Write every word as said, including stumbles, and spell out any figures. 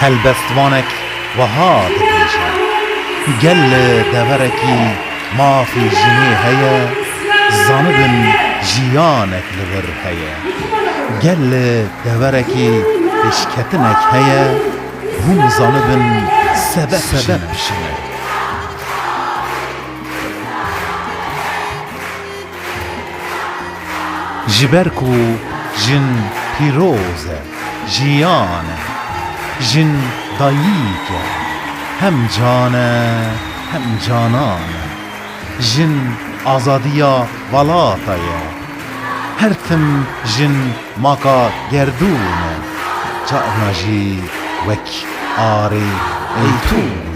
Helbestvanek wiha dibêje, gel li deverekî mafê jinê heye, zanibin jiyanek li vir heye. Gel li deverekî pêşketinek heye, hûn zanibin sebeb jin e. Ji ber ku jin pîroz e, jiyan e, jin dayîk e, hem can e, hem canan e. Jin azadiya welata ye. Her tim jin maka gerdûn e, carna jî wek arê eytûn.